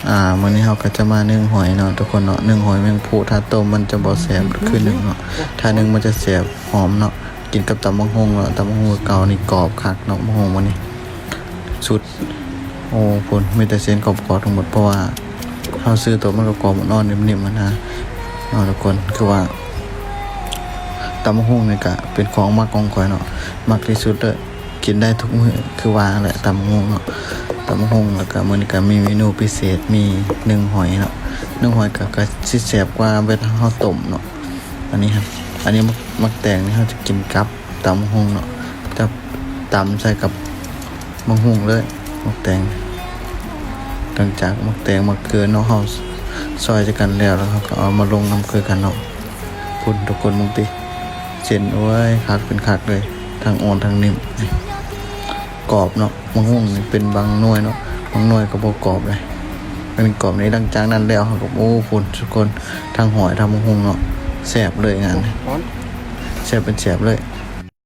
ອ່າ ມື້ນີ້ເຮົາກໍຈະມາໜຶ້ງຫອຍເນາະທຸກຄົນເນາະ. ໜຶ້ງຫອຍແມງພູ້ ຖ້າຕົ້ມມັນຈະບໍ່ແຊບຄືໜຶ້ງເນາະ, ຖ້າໜຶ້ງມັນຈະແຊບຫອມເນາະ. ກິນກັບຕຳບັກຫຸ່ງເນາະ, ຕຳບັກຫຸ່ງຄືເກົ່ານີ້ ກອບຄັກເນາະ ບັກຫຸ່ງມື້ນີ້ ສຸດ. ໂອ້ ພຸ້ນ ມີແຕ່ເສັ້ນກອບໆທັງໝົດ ເພາະວ່າເຮົາຊື້ໂຕມັນກໍກອບອ່ອນໆ ນິ້ມໆຫັ້ນນະເນາະທຸກຄົນ. ຄືວ່າຕຳບັກຫຸ່ງນີ້ກະເປັນຂອງມັກຂອງຂ້ອຍເນາະ, ມັກທີ່ສຸດເລີຍ. ກິນໄດ້ທຸກມື້ຄືວ່າແຫຼະ ຕຳບັກຫຸ່ງເນາະ, ຕຳບັກຫຸ່ງ. ແລ້ວກະມື້ນີ້ກະມີເມນູພິເສດ ມີໜຶ້ງຫອຍເນາະ. ໜຶ້ງຫອຍກະ ກະຊິແຊບກວ່າເວລາເຮົາຕົ້ມເນາະ. ອັນນີ້ ອັນນີ້ໝາກ ໝາກແຕງນີ້ເຮົາຈະກິນກັບຕຳບັກຫຸ່ງເນາະ, ຈະຕຳໃສ່ກັບບັກຫຸ່ງເລີຍ ໝາກແຕງ. ຫຼັງຈາກໝາກແຕງ ໝາກເກືອເນາະ ເຮົາຊອຍໃສ່ກັນແລ້ວ ແລ້ວເຮົາກໍເອົາມາລົງນຳຄືກັນເນາະ. ພຸ້ນ ທຸກຄົນເບິ່ງຕິ ເສັ້ນ ໂອ້ຍ ຄັກເປັນຄັກເລີຍ ທັງອ່ອນທັງນິ້ມ ກອບເນາະ. ບັກຫຸ່ງນີ້ເປັນບາງໜ່ວຍເນາະ, ບາງໜ່ວຍກໍບໍ່ກອບເລີຍ. ອັນນີ້ກອບນີ້. ຫຼັງຈາກນັ້ນແລ້ວເຮົາກໍ ໂອ້ ພຸ້ນ ທຸກຄົນ ທັງຫອຍທັງບັກຫຸ່ງເນາະ, ແຊບເລີຍງານນີ້ ແຊບເປັນແຊບເລີຍ.